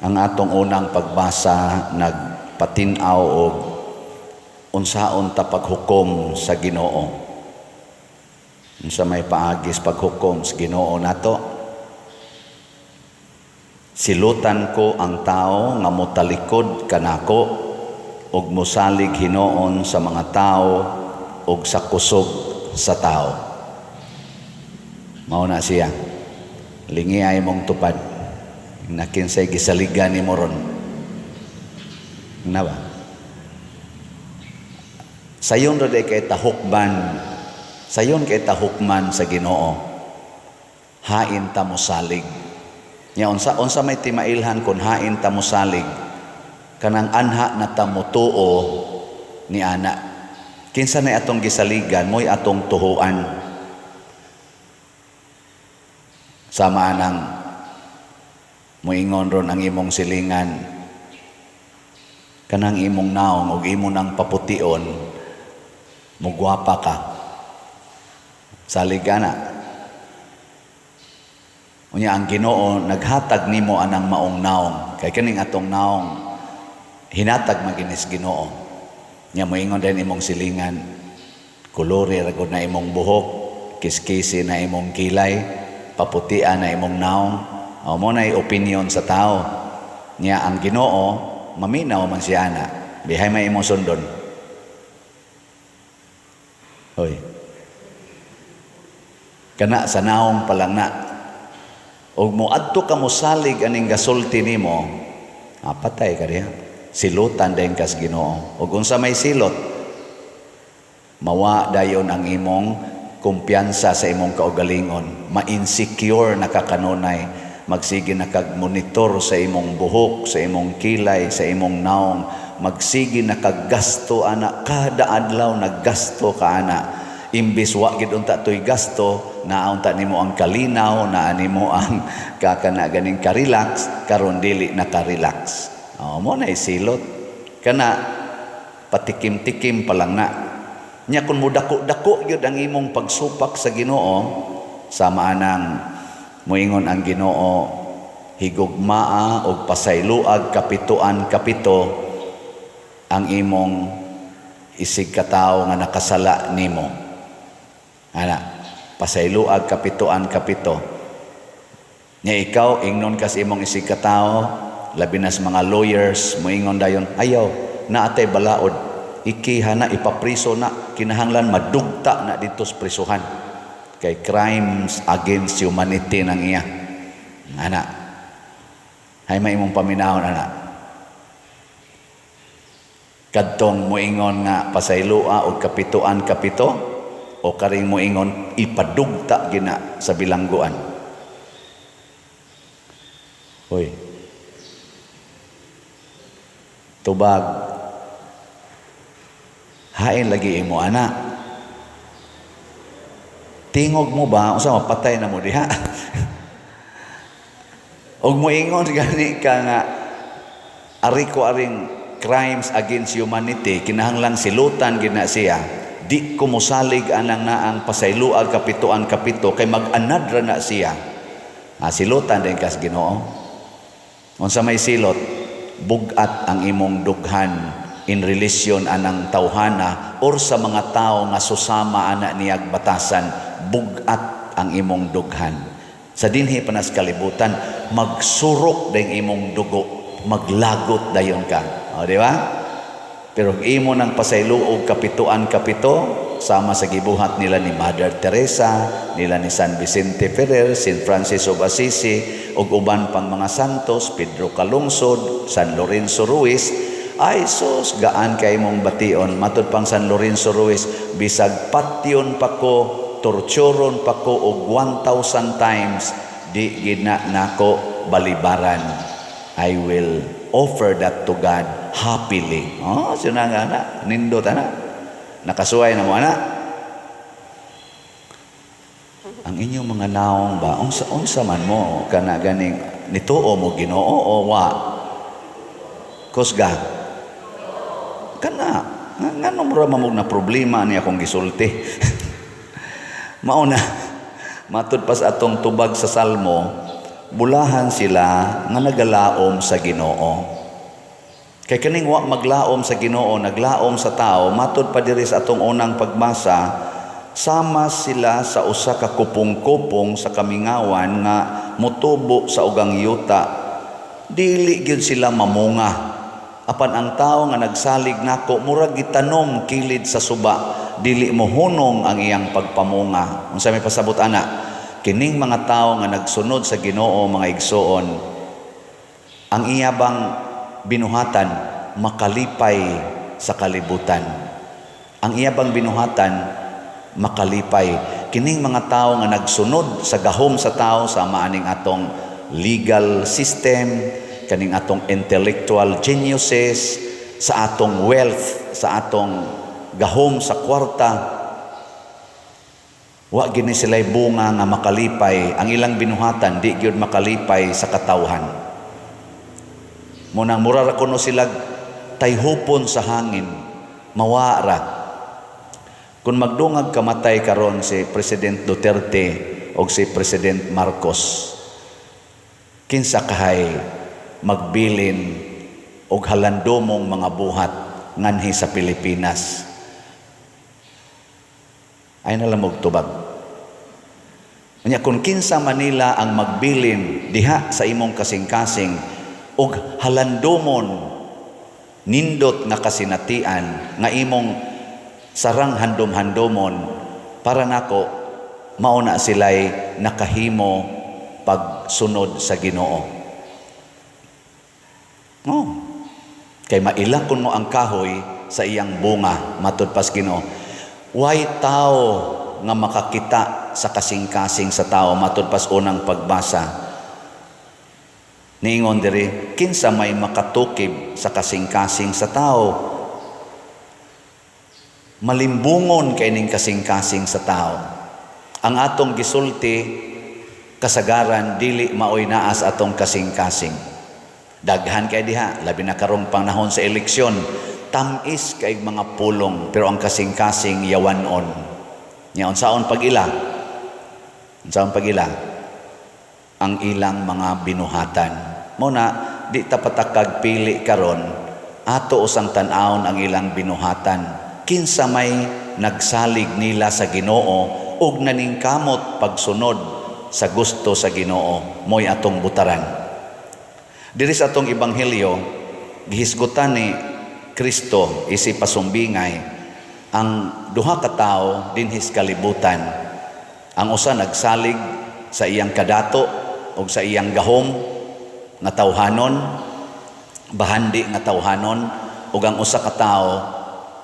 Ang atong unang pagbasa nagpatin-aw og unsaon ta paghukom sa Ginoo. Unsa may paagis paghukom sa Ginoo nato? Silutan ko ang tao nga motalikod kanako ug mosalig hinuon sa mga tao ug sa kusog sa tao. Mao na siya. Lingi ay mong tupad. Nakinsay gisaligan nimo ron. Na ba? Sayon ra day kay tahukman. Sayon kay tahukman sa Ginoo. Hain ta mosalig. Nya unsa unsa may timailhan kon hain ta mosalig? Kanang anha na ta motuo ni ana. Kinsa na atong gisaligan mo'y atong tuhuan. Sama anang moingon ron ang imong silingan, kanang imong naong og imo nang papution, mugwapa ka. Salig ka na. Unya ang Ginoo naghatag nimo anang maong naong. Kay kaning atong naong hinatag maginis Ginoo. Nya moingon din imong silingan, kulori ra gud na imong buhok, kiskisi na imong kilay, paputian na imong naong. O mo na opinion sa tao. Nya ang Ginoo maminaw man siya ana. Bihay may imong sundon. Hoy. Kana sa naong pa lang na. Og moadto ka mosalig aning gasulti nimo, patay ka diha. Silutan dayon kas Ginoo. Og unsa may silot, mawa dayon ang imong kumpiyansa sa imong kaugalingon. Ma-insecure na ka kanunay. Magsige na kag monitor sa imong buhok, sa imong kilay, sa imong naong. Magsige na kag gasto ana, kada adlaw naggasto ka ana. Imbis wa gid unta toy gasto, naa unta nimo ang kalinaw, naa nimo ang kakana ganing ka-relax, karon dili na ka-relax. Oh, mo na isilot. Kana patikim-tikim pa lang na. Nya kun mudako-dako gyud ang imong pagsupak sa Ginoo, sama anang moingon ang Ginoo, higugmaa og pasayloag kapituan kapito ang imong isig katawo nga nakasala nimo. Ana, pasayloag kapituan kapito. Nya ikaw ingnon kas imong isig katawo, labi na sa mga lawyers, moingon dayon, ayaw, naatay balaod, ikiha na, ipapriso na, kinahanglan madugta na dito sa prisuhan. Kay crimes against humanity nang iya. Ana, hay may imong paminahon, ana. Kadtong moingon nga pasayloa og kapituan kapito, o karing moingon ipadugta gina sa bilangguan. Hoy. Tubag. Hain lagi imo ana. Tingog mo ba unsa mapatay na mo diha? Og moingon gani ka nga ari ko aring crimes against humanity, kinahanglan silutan gid na siya. Di ko mosalig anang naang pasayloag kapituan kapito kay mag-anad ra na siya. Silutan din kas Ginoo. Unsa may silot, bugat ang imong dughan in relation anang tawhana or sa mga tao nga susama ana niyag batasan, bugat ang imong dughan. Sa dinhi pa nas kalibutan, magsurok dayong imong dugo, maglagot dayon ka. O, di ba? Pero imo nang pasayloog kapituan kapito, sama sa gibuhat nila ni Mother Teresa, nila ni San Vicente Ferrer, Saint Francis of Assisi, ug uban pang mga santos, Pedro Calungsod, San Lorenzo Ruiz. Ay sus, gaan kay mong bation. Matud pang San Lorenzo Ruiz, bisag patyon pa ko, torturon pa ko og 1,000 times, di gina nako balibaran. I will offer that to God happily. Oh, siya na nga na. Nindot, ana. Nakasuway na mo, ana. Ang inyong mga naong ba, unsa, unsa man mo, kana ganing, nituo mo Ginoo o wa? Kusga. Kana, ngano mura mamog na problema ni akong gisulti. Mao na, matud pa sa atong tubag sa Salmo, Bulahan sila nga nagalaom sa Ginoo. Kay kaning wa maglaom sa Ginoo, naglaom sa tao, matud pa diri sa atong unang pagbasa, sama sila sa usa ka kupong-kupong sa kamingawan nga motubo sa ugang yuta. Dili gyud sila mamunga. Apan ang tao nga nagsalig nako, murag gitanom kilid sa suba, dili mohunong ang iyang pagpamunga. Unsa may pasabot ana? Kining mga tao nga nagsunod sa Ginoo, mga igsoon, ang iya bang binuhatan, makalipay sa kalibutan. Ang iya bang binuhatan, makalipay. Kining mga tao nga nagsunod sa gahom sa tao, sa maaning atong legal system, kaning atong intellectual geniuses, sa atong wealth, sa atong gahom sa kwarta, wa gini sila'y bunga nga makalipay. Ang ilang binuhatan di gyud makalipay sa katawhan. Munang mura ra kuno sila tayhupon sa hangin, mawara. Kung magdungag kamatay karon si President Duterte o si President Marcos, kinsa kahay magbilin og halandomong mga buhat nganhi sa Pilipinas? Ay na lang tubag. Nya kung kinsa Manila ang magbilin diha sa imong kasing-kasing og halandomon, nindot nga kasinatian nga imong sarang handom-handomon, para nako mao na sila'y nakahimo pagsunod sa Ginoo. Oh. Kay maila kuno ang kahoy sa iyang bunga, matud pas Ginoo. Way tao nga makakita sa kasing-kasing sa tao, matud pas unang pagbasa. Niingon diri, kinsa may makatukib sa kasing-kasing sa tao? Malimbungon kay ning kasing-kasing sa tao. Ang atong gisulti kasagaran dili maoy naa sa atong kasing-kasing. Daghan kay diha, labi na karong panahon sa eleksyon, tamis kay mga pulong, pero ang kasing-kasing yawanon. Nya unsaon pag-ila? Unsaon pag-ila? Ang ilang mga binuhatan. Mo na di ta patakag pili karon, ato usang tan-awon ang ilang binuhatan. Kinsa may nagsalig nila sa Ginoo ug naningkamot pagsunod sa gusto sa Ginoo, mo'y atong butaran. Diri sa atong ebanghelyo, gihisgutan ni Kristo isi pasumbingay ang duha ka tawo dinhis kalibutan. Ang usa nagsalig sa iyang kadato ug sa iyang gahom nga tawhanon, bahandi nga tawhanon, ug ang usa ka tawo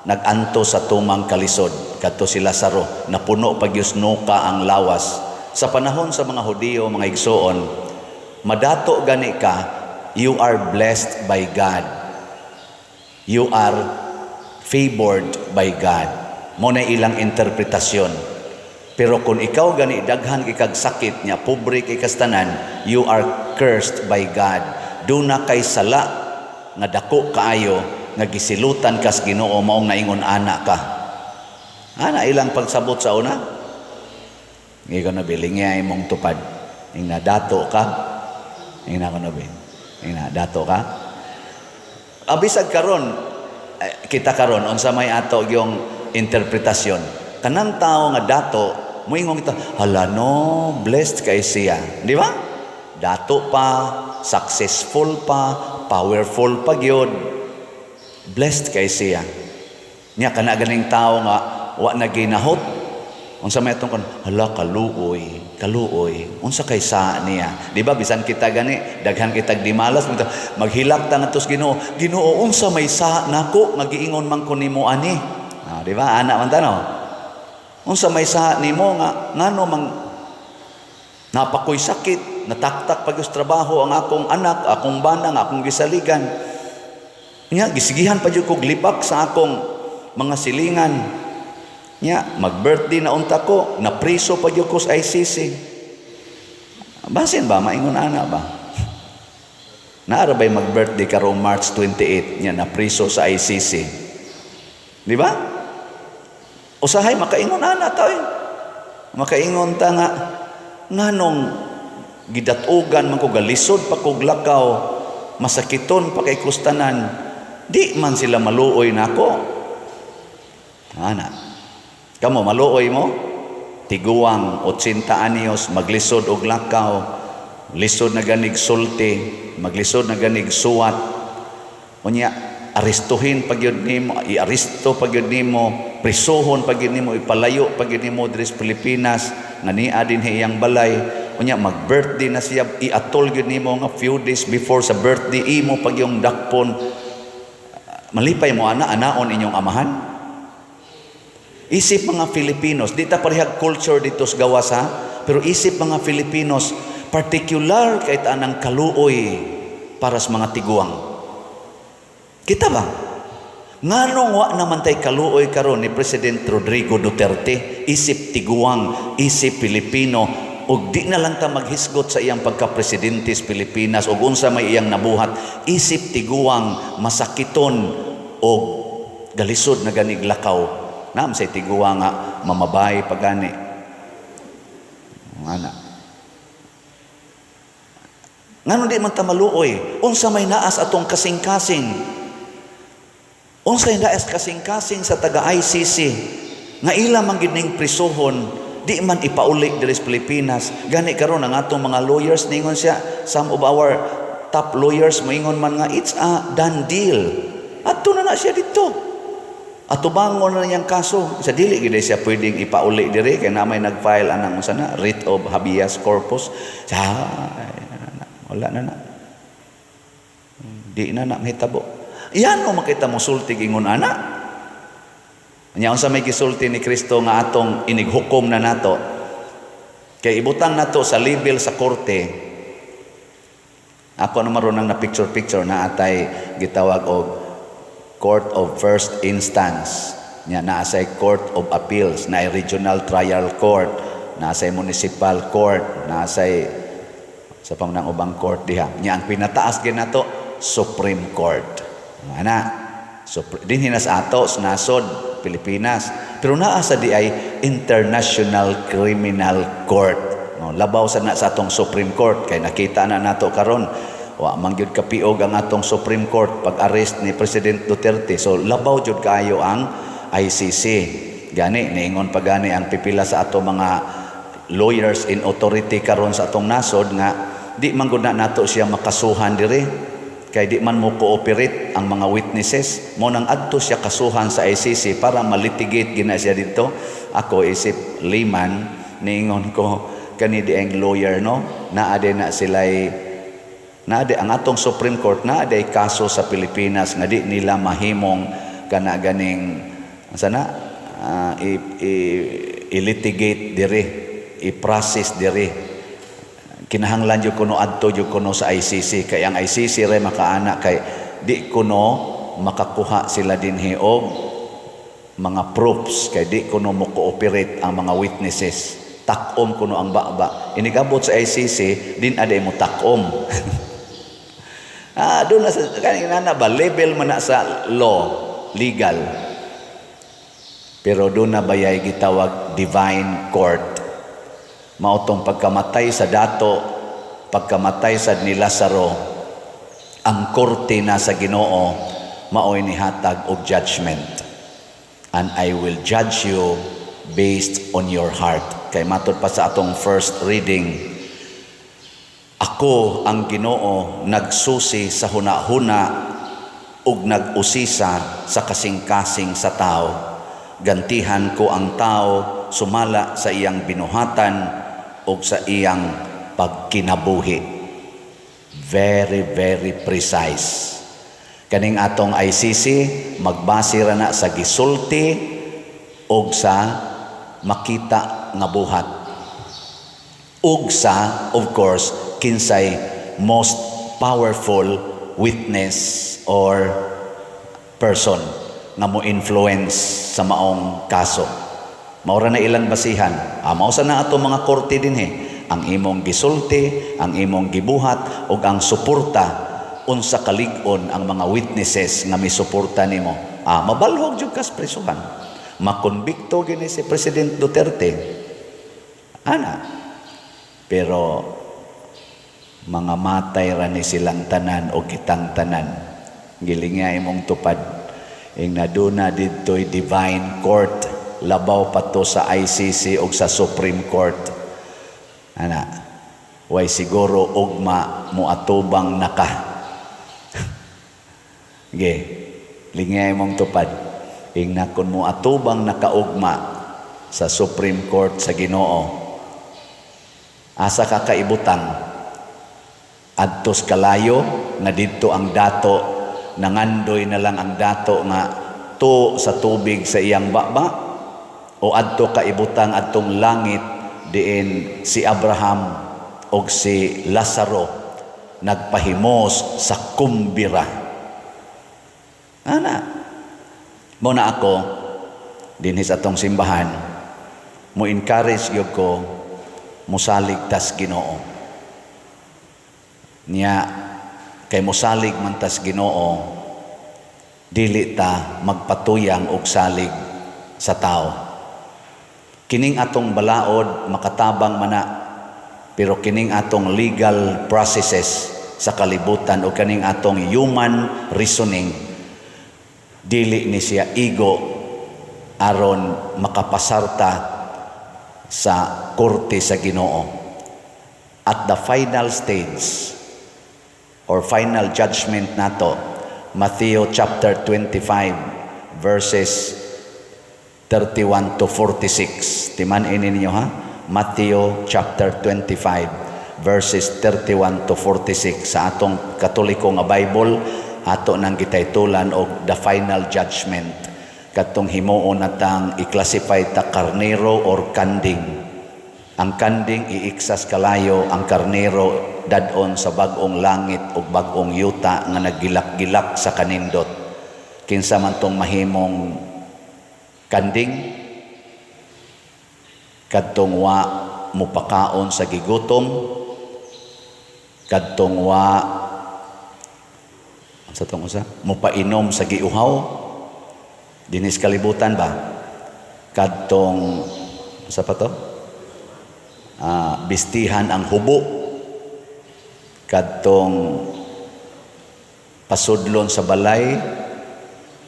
nag-anto sa tumang kalisod, kadto si Lazaro, napuno pag nuka ang lawas. Sa panahon sa mga Hudiyo, mga igsoon, madato gani ka, you are blessed by God. You are favored by God. Mo na ilang interpretasyon. Pero kung ikaw gani daghan kay kag sakit nya, pobre kay kastanan, you are cursed by God. Duna kay sala nga dako kaayo nga gisilutan kas Ginoo, maong naingon ana ka. Ana ilang pagsabot sa una. Ngigo na biling niya imong tupad. Ing nadato ka. Ing na ko na ing dato ka. Abisag karon kita karon, unsa may ato yung interpretasyon? Kanang tao nga dato, moingon kita, "Hala no, blessed kay siya." Di ba? Dato pa, successful pa, powerful pa gyud. Blessed kay siya. Nya kana ganing tao nga wa na ginahot, unsa may atong kon? "Hala, kaluoy, kaluoy. Unsa kay sa niya?" Di ba bisan kita gani, daghan kitag dimalas, maghilak ta ngadto sa Ginoo. "Ginoo, unsa may sa nako nga giingon man ko nimo ani?" Ah, di ba? Ana man ta, no? Unsa may sa nimo nga ngano mang napakoy sakit, nataktak pag trabaho ang akong anak, akong bana, ang akong gisaligan. Nya gisigihan pa jud kog libak sa akong mga silingan. Nya mag-birthday na unta ko, napriso pa jud ko sa ICC. Basin ba maingon ana ba? Naara ba'y mag-birthday karong March 28 nya napriso sa ICC? Di ba? Usahay makaingon ana ta eh. Makaingon ta nga nganong Gidatugan man ko, galisod pa kog lakaw, masakiton pa kay kustanan, di man sila maluoy nako. Ana. Kamo, maluoy mo? Tiguang 80 anyos, maglisod og lakaw, lisod na ganig sulti, maglisod na ganig suwat. Unya arestuhin pa gyud nimo, iaresto pa gyud nimo, prisuhon pa gyud nimo, ipalayo pa gyud nimo diri sa Pilipinas nga nia dinhi iyang balay. Unya mag-birthday na siya, iatol gyud nimo nga few days before sa birthday imo pag yung dakpon. Malipay mo ana, anaon inyong amahan? Isip mga Filipinos, di ta parehag culture dito sa gawas ha, pero isip mga Filipinos, particular kay ta ang kaluoy para sa mga tiguang. Kita ba? Nganong wa naman tay kaluoy karon ni President Rodrigo Duterte, isip tiguang, isip Pilipino, ug di na lang ta maghisgot sa iyang pagka-presidente sa Pilipinas ug unsa may iyang nabuhat, isip tiguang, masakiton og galisod na ganig lakaw. Naam say tiguang nga mamabay pagani. Ana. Ngano di man ta maluoy? Unsa may naas atong kasing-kasing? Unsa may naas kasing-kasing sa taga ICC nga ila man gid ning prisuhon, di man ipauli diri sa Pilipinas? Gani karon ang atong mga lawyers ningon siya, some of our top lawyers moingon man nga it's a done deal. Adto na na siya dito. Atubangon na niyang kaso. Sa dili gid siya pwedeng ipauli diri kay na may nag-file anang unsa na writ of habeas corpus. Sa wala na na. Di na na mahitabo. Yan mo makita mo sulti ingon ana. Nya unsa may gisulti ni Kristo nga atong inighukom na nato? Kay ibutang nato sa label sa korte. Ako na maron ang na picture picture na atay gitawag og Court of First Instance. Nya naa say Court of Appeals, na Regional Trial Court, naa say Municipal Court, naa say sa pangunang ubang court diha. Nya ang pinataas gyud nato, Supreme Court. Ana, dinhi na sa ato sa nasod Pilipinas. Pero naa sa di ay International Criminal Court. No, labaw sa na sa atong Supreme Court kay nakita na nato karon wa man gyud kapiog ang atong Supreme Court pag-arrest ni President Duterte. So labaw jud kaayo ang ICC. Gani niingon pa gani ang pipila sa ato mga lawyers in authority karon sa atong nasod nga di man gud na nato siya makasuhan diri kay di man mo cooperate ang mga witnesses. Mo nang adto siya kasuhan sa ICC para malitigate gina siya dito. Ako isip layman, niingon ko kani di ang lawyer, no, naa din na sila'y naa di ang atong Supreme Court, naa di kaso sa Pilipinas nga di nila mahimong kana ganing sana i-litigate diri, i-process diri. Kinahanglan jud kuno adto jud kuno sa ICC kay ang ICC re makaana kay di kuno makakuha sila dinhi og mga proofs kay di kuno mo cooperate ang mga witnesses. Takom kuno ang baba. Inigabot sa ICC din aday mo takom. Doon na sa kanina na ba level man na sa law, legal. Pero doon na bayay gitawag divine court. Mao tong pagkamatay sa dato, pagkamatay sa ni Lazaro, ang korte na sa Ginoo maoy nihatag og judgment. And I will judge you based on your heart. Kay matod pa sa atong first reading, ako ang Ginoo, nagsusi sa huna-huna ug nag-usisa sa kasing-kasing sa tao. Gantihan ko ang tao sumala sa iyang binuhatan ug sa iyang pagkinabuhi. Very, very precise. Kaning atong ICC, magbase ra na sa gisulti og sa makita nga buhat. Ug sa, of course, kinsay most powerful witness or person nga mo influence sa maong kaso. Maura na ilang basihan. Mao sa na ato mga korte dinhi. Ang imong gisulti, ang imong gibuhat ug ang suporta, unsa kalig-on ang mga witnesses nga misuporta nimo. Mabalhog jud kas prisuhan. Makonbikto gini si President Duterte. Ana. Pero Mga matay ra ni silang tanan o kitang tanan. Gilinga imong tupad. Ing naduna didto'y divine court, labaw pa to sa ICC o sa Supreme Court. Ana, way siguro ugma mo atubang naka. Ge, lingay imong tupad. Ing na kun mo atubang nakaugma sa Supreme Court sa Ginoo, asa ka kaibutang? Adtos kalayo nga didto ang dato, nangandoy na lang ang dato nga to sa tubig sa iyang baba, o adto ka ibutang adtong langit diin si Abraham og si Lazaro nagpahimos sa kumbira? Ana mo na ako dinhi sa atong simbahan, mo encourage gyud ko, musalig tas Ginoo niya, kay mosalig man tas Ginoo, dili ta magpatuyang og salig sa tao. Kining atong balaod makatabang mana, pero kining atong legal processes sa kalibutan o kaning atong human reasoning, dili ni siya igo aron makapasarta sa korte sa Ginoo. At the final stage or final judgment nato, Matthew chapter 25 verses 31 to 46. Timan ini ninyo ha. Matthew chapter 25 verses 31 to 46. Sa atong Katoliko nga Bible, ato nang gitaytulan og the final judgment, katong himuon natang i-classify ta karnero or kanding. Ang kanding iiksas kalayo, ang karnero dadon sa bag-ong langit ug bag-ong yuta nga naggilak-gilak sa kanindot. Kinsa man tong mahimong kanding? Kadtong wa mupakaon sa gigutom, kadtong wa sa tong usa mupainom sa giuhaw dinis kalibutan ba, kadtong sa pa to bistihan ang hubo, kadtong pasudlon sa balay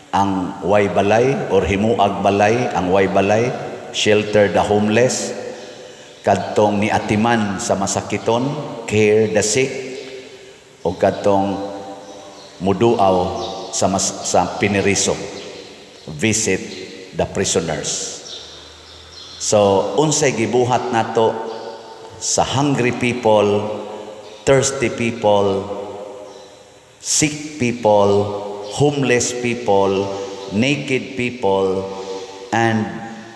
ang way balay or himuag balay ang way balay, shelter the homeless, kadtong niatiman sa masakiton, care the sick, o kadtong muduaw sa piniriso, visit the prisoners. So unsay gibuhat nato sa hungry people, thirsty people, sick people, homeless people, naked people, and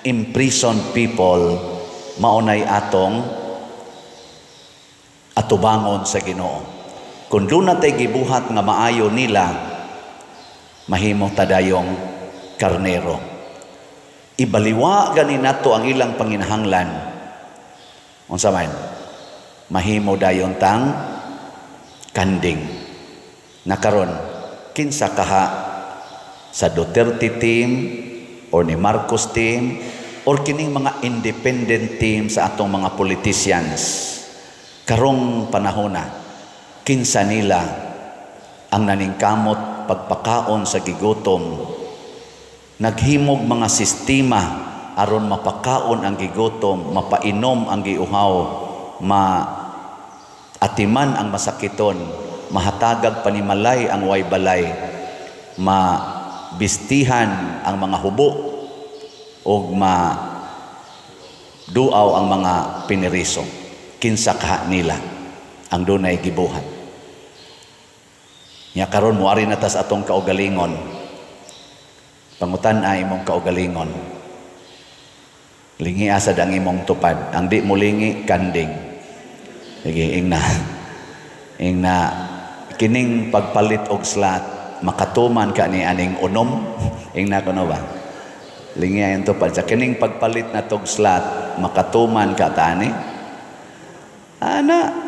imprisoned people, maunay atong atubangon sa Ginoo. Kung duna tay gibuhat nga maayo nila, mahimo tadayong karnero. Ibaliwa gani nato ang ilang panginahanglan. Unsa man? Mahimo dayon tang kanding. Nakaron, kinsa kaha sa Duterte team or ni Marcos team or kining mga independent team sa atong mga politicians karong panahona, kinsa nila ang naningkamot pagpakaon sa gigutom, naghimog mga sistema aron mapakaon ang gigutom, mapainom ang giuhaw, ma atiman ang masakiton, mahatagag panimalay ang way balay, mabistihan ang mga hubo, ug ma duaw ang mga piniriso? Kinsa kaha nila ang dunay gibuhat? Nya karon moari na tas atong kaugalingon. Pangutan ay imong kaugalingon. Lingi asad ang imong tupad. Ang di mo lingi, kanding. Sige, ingna. Ingna, kining pagpalit og slot, makatuman ka ni aning unom. Ingna kuno ba? Lingi ang tupad. Sa kining pagpalit na tog slot, makatuman ka tani? Ana.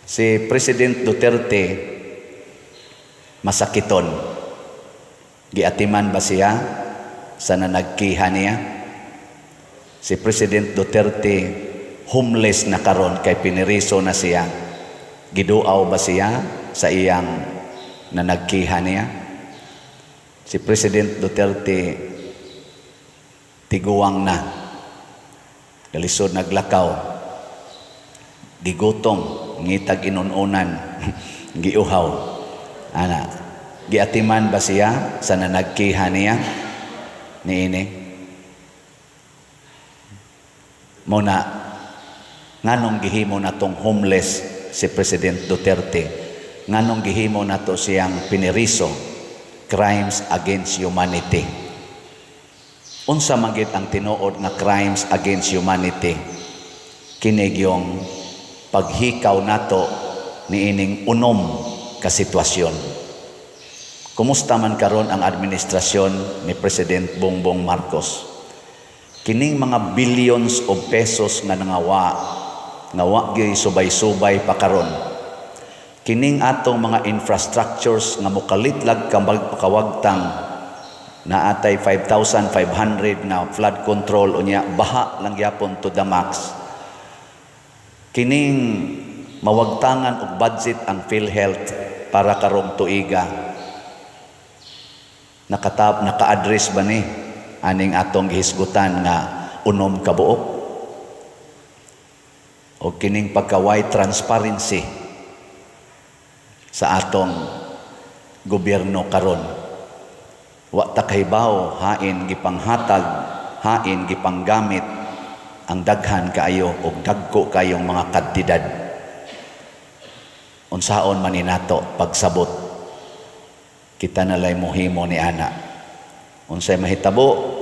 Si President Duterte masakiton. Giatiman ba siya sa nanagkiha niya? Si President Duterte Homeless na karon kay piniriso na siya. Giduaw ba siya sa iyang nanagkiha niya? Si President Duterte, tiguang na. Galisod naglakaw. Gigutom, ngitag inununan, giuhaw. Ana, giatiman ba siya sa nanagkiha niya? Niini? Muna, nganong gihimo natong homeless si President Duterte? Nganong gihimo nato siyang piniriso? Crimes against humanity. Unsa man gid ang tinuod nga crimes against humanity? Kini gyung paghikaw nato niining unom ka sitwasyon. Kumusta man karon ang administrasyon ni President Bongbong Marcos? Kining mga billions of pesos nga nangawa, nga wa gyud subay-subay pa karon. Kining atong mga infrastructures nga mokalit lag kawagtang, naatay 5,500 nga flood control, unya baha lang gyapon to the max. Kining mawagtangan og budget ang PhilHealth para karong tuiga. Nakatap, naka-address ba ni aning atong gihisgutan nga unom ka buok? O kining pagkaway transparency sa atong gobyerno karon. Wa ta kahibaw hain gipanghatag, hain gipanggamit ang daghan kaayo og dagko kayong mga kantidad. Unsaon man ni nato pagsabot? Kita nalay mohimo ni ana. Unsay mahitabo?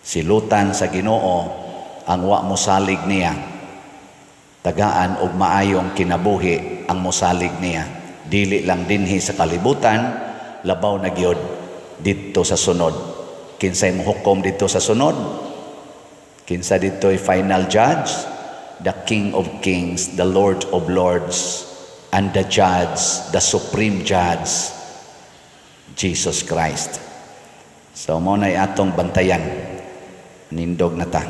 Silutan sa Ginoo ang wa mosalig niya. Tagaan og maayong kinabuhi ang mosalig niya. Dili lang dinhi sa kalibutan, labaw na gyud didto sa sunod. Kinsay mohukom didto sa sunod? Kinsa didto'y final judge? The King of Kings, the Lord of Lords, and the Judge, the Supreme Judge, Jesus Christ. So mao na'y atong bantayan. Nindog na ta.